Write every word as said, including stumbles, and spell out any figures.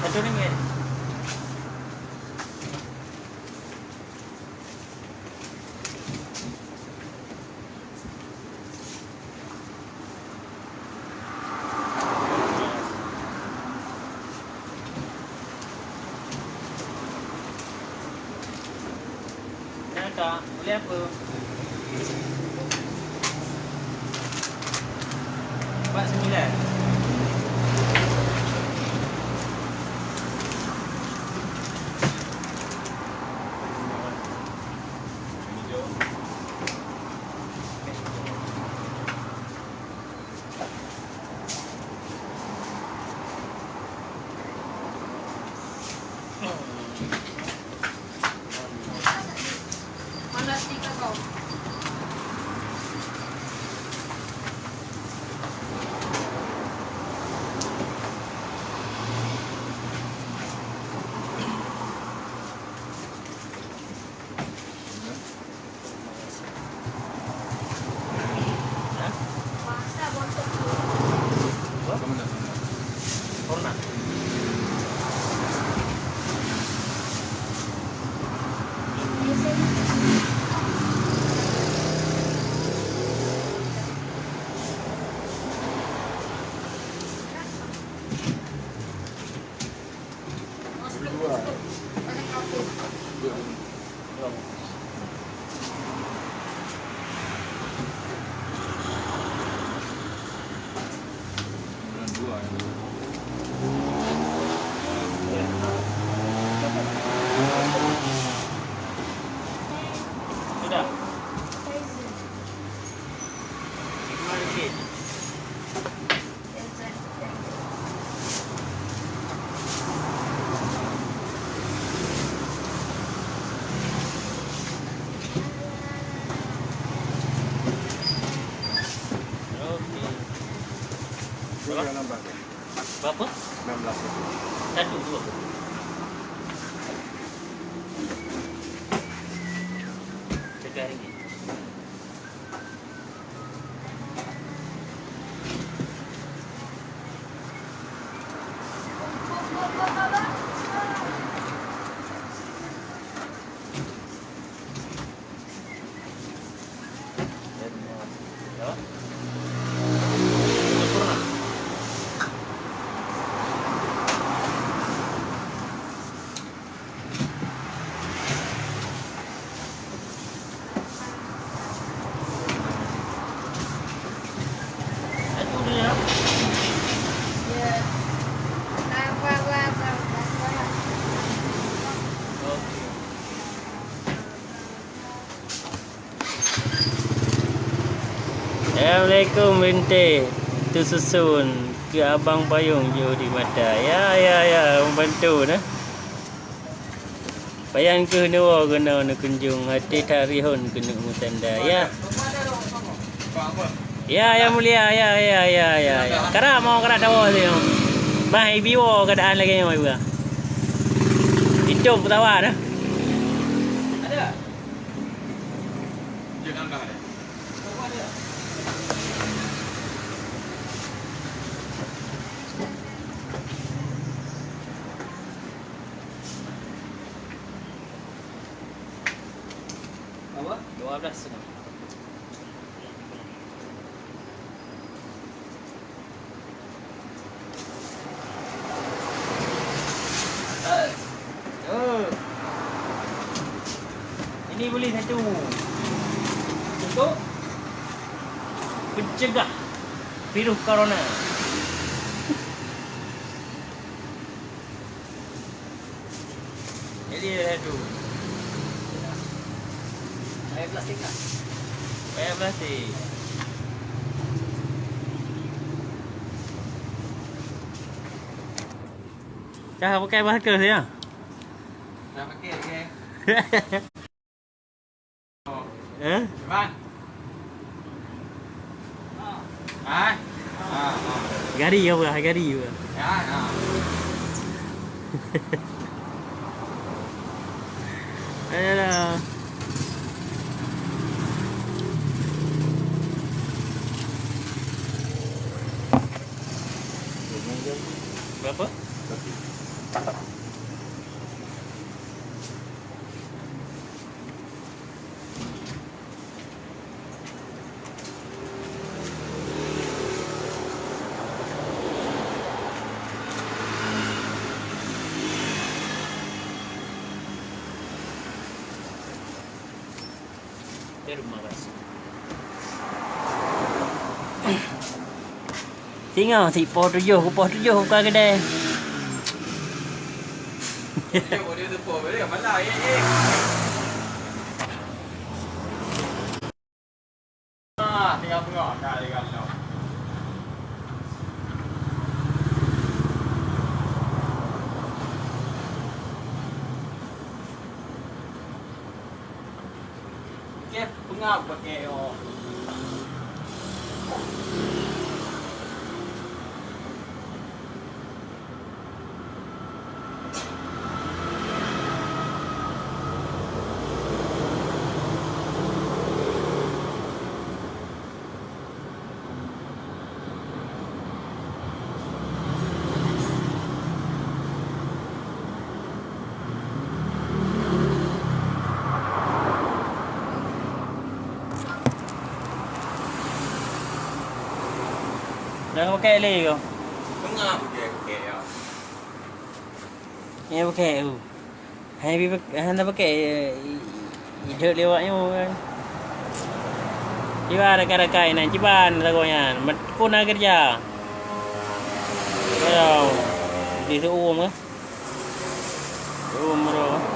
Satu ringgit. Nyan ka, boleh apa? Empat sembilan. Sudah. Lima ringgit. Okey. Berapa? Enam belas. Satu, dua. Tiga ringgit. Assalamualaikum, Binte. Tu susun keu abang payong jioh di mata. Ya, ya, ya, membantu nah. Payan kheueh neuwoe keunoe neukunjong, até that rihon keuneuk meusanda, ya. Ya, Yang Mulia, ya, ya, ya, ya, ya. Karap mo, karap tawoe siuroe. Bah, ibiwoe keuadaan lagèe nyoe, Ibu. Itôb peutawa dah. Apa? Dua belas setengah. Oh. Ini boleh satu. Untuk pencegah virus corona. Jadi, dah tu. Pakai plastik tak? Pakai plastik. Dah pakai masker ya? Dah pakai, okey. Eh? Cuman. Ah. Ah, ah. Gari apa? Gari apa? Ya, ya. Ayolah. Berapa? Satu. Singoh si poh tujoh, ku poh tujoh buka keudè. Keh peungap pakai oh. Jangan pakai lé kau. Tengah pakai, pakai ya. Ya pakai tu. Hai bi hana pakai idek lewat nyoe kan. Kiban rakai-rakai nan, kiban lagoe nyan. Mat pun na kerja. Yo. Di seuum ke? Seuum bro.